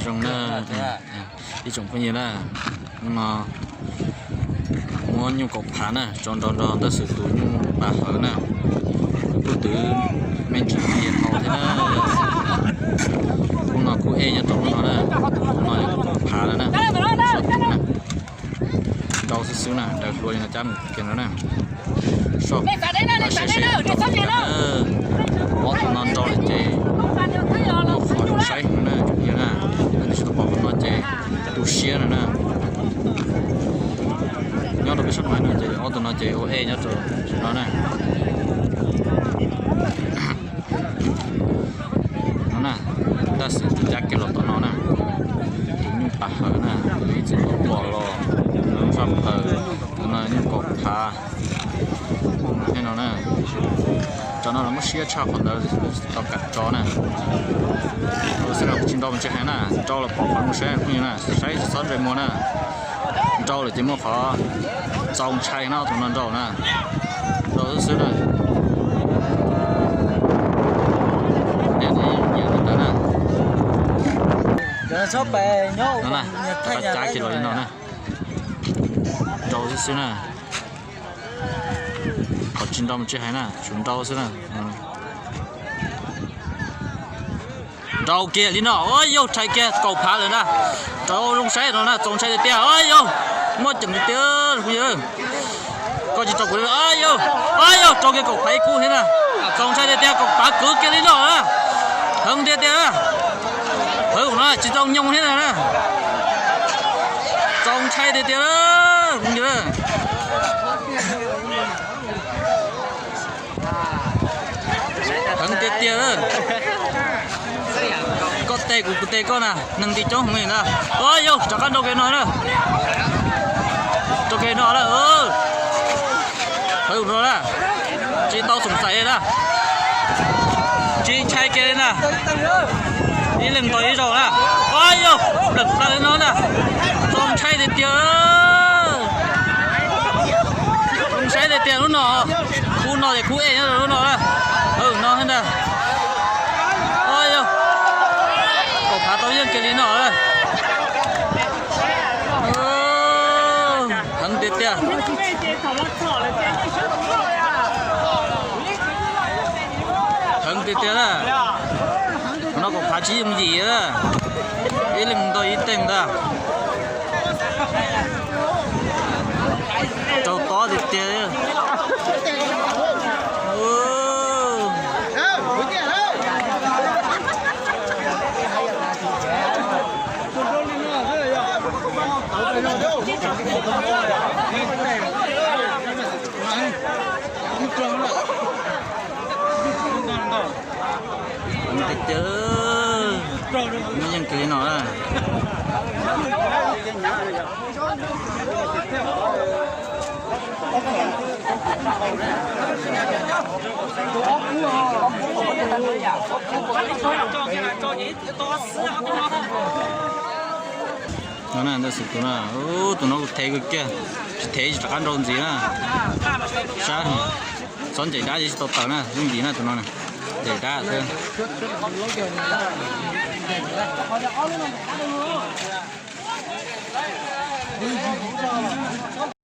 Zoo na, ib tsoom phooj ywg na, hnub no muab nyuj kaus phav na tso nrau nrog tab sis tus nyuj pas hawv na, kuj twv me ntsis me ntsis tau thiab na. Hnub no kuj ej nyob rau lub no na, hnub no yog tus kaus phav lawm na, soj tus na. Nrau xwb xwb na, daws hlua li no cab mus kiag no na. Soj, seb seb, ob tug no nrau lawm ces muaj qhov saib no na, yog na, nej tsis tau pom qhov no ces tu siab no na. Nyob rau peb sab Maiv no ces ob tug no ces ua ej nyob rau no na. No na, tab sis tus cab kiag los tom no na, tus nyuj pas hawv na, tus ib txwm tuaj pom los, tus no sab plaws, tus no nyuj kaus phav. Thiab no na, cov no los muab siab tshaj qhov ntawd tsis tau kam tso na. Xwb no kuv tsis nrau mas tsis hais na, nrau los pom qhov zoo saib phooj ywg na, saib tsis txhob ntsej muag na. Nrau lawm ces muaj qhov txaus ntshai na, ob tug no nrau na. Nrau xwb xwb na. Nyiam li ntawd na. No na, rov qab cab kiag los li no na. Nrau xwb xwb na. Qhov tsis nrau mas tsis hais na, tsuas nrau xwb na. Nrau kiag li no, o yog rhais kiag kaus phav lawm na. Rau zoo saib no na, txaus ntshai tiag tiag, o yog muaj ceem tiag tiag. Koj tsis rau kuv, o yog, o yog rau kiag kaus phav ib kub thiab na. Txaus ntshai tiag tiag, kaus phav kwv kiag li no na. Heev tiag tiag. Hawv no tsis tau nyoos thiab na. Txaus ntshai tiag tiag. Heev tiag tiag. Koj tes kuv, kuv tes koj na, neeg nti coob heev li na. O yog rov qab nrau kiag no na. Rau kiag no na. Hawv no na. Tsis tau xoom xaiv li na. Tsis ntshai kiag li na. Ib leeg ntaus ib zaug na. O yog, pleem plaws li no na. Txaus ntshai tiag tiag. Txaus ntshai tiag tiag lub no. Khub no ces khub ej nyob rau lub no na. Hawv no thiab ntag. O yog, kaus phav tau yeej kiag li no na. Heev tiag tiag. Heev tiag tiag na. Qhov no kaus phav tsis yooj yim na. Ib leeg ntaus ib teeg ntag. Raug tob tiag tiag. Heev tiag tiag. Muaj yeej kiag li no na. No na, ntawm xwm tus na, tus no kuv thev kawg kiag, tsis thev tsis rov qab nrau ntxiv na. Sab, txhob ncaim dab ces tsis tau tawm na, yooj yim na tus no na, ncaim dab xwb.